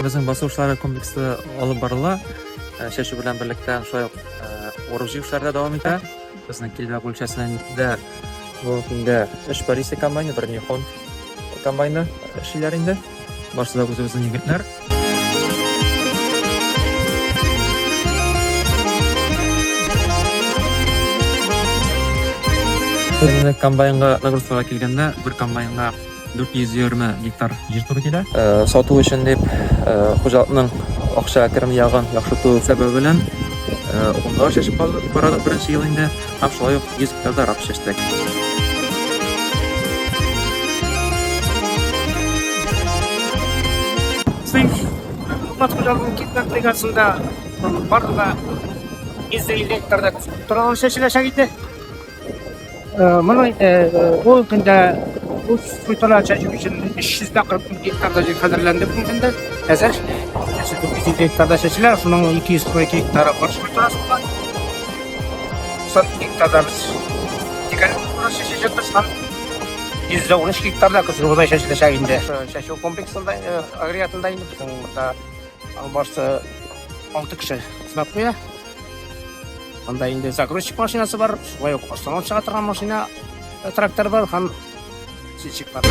Безнең басу эшләре комплекслы алып барыла. Чәчү белән берлектә шулай ук урып-җыю эшләре дә дәвам итә. Безнең Килбәк бүлекчәсендә бүгенге көндә өч полиция комбайны, бер Нихон комбайны эшлиләр инде. Барысы да үзебезнең егетләр. Инде комбайнга нагрузкага килгәндә, бер комбайнга 420 гектар җир туры килә. Сату өчен дип, хуҗалыкның акча керем ягын яхшырту сәбәбе белән оннар чәчеп карадык беренче ел инде. Һәм шулай ук 100 гектарда рапс чәчтек. Сыйф Урман хуҗалыгының Китмәк бригадасында барлыгы 150 гектарда торалар чәчеләчәк иде. Моның ул көндә үз культура чәчү өчен 340 гектарда җир хәзерләнде бүгенге көндә. Әзер. 450 гектарда чәчелә, шуның 242 гектары борыч культурасы була. 90 гектарда без текәле культурасы чәчәчәкбез һәм 113 гектарда көзге бодай чәчеләчәк инде. Чәчү комплексында, агрегатында инде безнең монда барысы 6 кеше хезмәт куя. Анда инде загрузчик машинасы бар, шулай ук аслан алып чыга торган машина, трактор бар һәм сельчик бар.